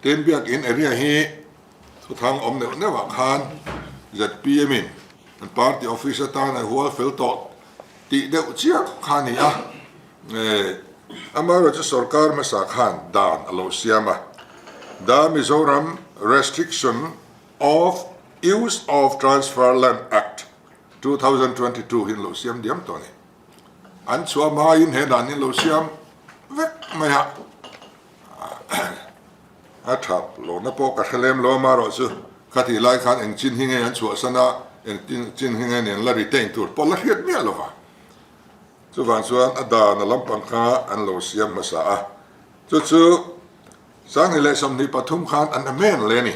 Tin, Biakin area hi thuthang awm neuh neuh ah khan zpm in an party office atan a hual fel tawh tih deuh chiah kha a ni a. Amaherawhchu sorkar hmasa khan dan a lo siam a, The Mizoram Restriction of Use of Transfer Land Act, 2022 hi an lo siam diam tawh a ni. An chhuah hmain he dan hi an lo siam vek mai a, a thap lohna pawh ka hre lem lo amaherawhchu khatih lai khan eng chin hi nge an chhuahsan a, eng chin hi nge nen la retain tur pawh la hriat miah lo va. Chuvang chuan a dan a lampang kha an lo siam hmasa a, chu chu 2023 khan an amend leh a ni.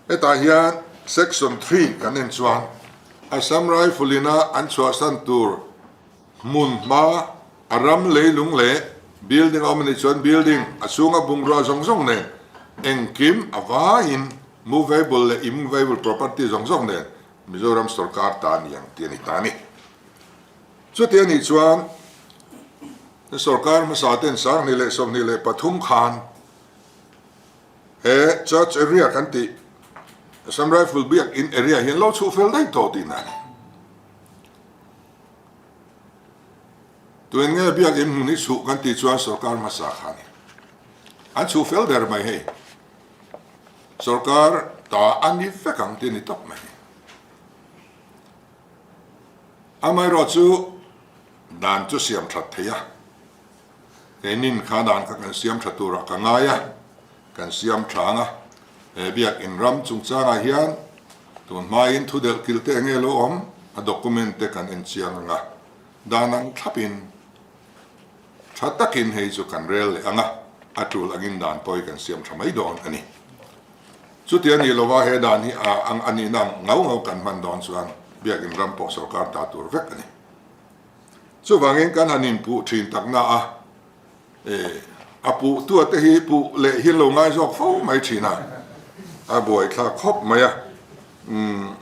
Hetah hian Section 3 kan en chuan Assam Rifle ina an chhuahsan tur hmun hma a ram leilung leh building a awm a nih chuan building a chhunga bungrua zawng zawng nen engkim a vaiin movable leh immovable property zawng zawng nen Mizoram sorkar ta a ni ang tih a ni ta a ni. Chuti a nih chuan sorkar hmasa ten 2023 khan he church area kan tih Assam Rifle biak in area hian lo chhuh fel daih tawh tihna a ni. Tuin nge biak in hmun hi chhuh kan tih chuan sorkar hmasa kha a ni. An chhuh fel der mai hei. Sorkar ta a ni vek ang tih a ni tawp mai. Amaherawh chu dan chu siam that thei a, keinin kha dan kha kan siam tha turah ka ngai a, kan siam tha ang a, he biakin ram chungchangah hian tun hmain thu delh kilh te enge lo awm a document te kan en chiang ang a, dan ang thlapin tha takin hei chu kan rel leh ang a, a tul angin dan pawh hi kan siam tha mai dawn a ni. Chuti a nih lova he dan hi a ang a nihna ang ngau ngau kan hman dawn chuan biakin ram pawh sorkar ta tur vek a ni. Chuvangin kan han inpuh thin takna a, e, a puh tua te hi puh leh hi lo ngai zawk fo mai thin a, a buaithlak khawp mai a. Umm.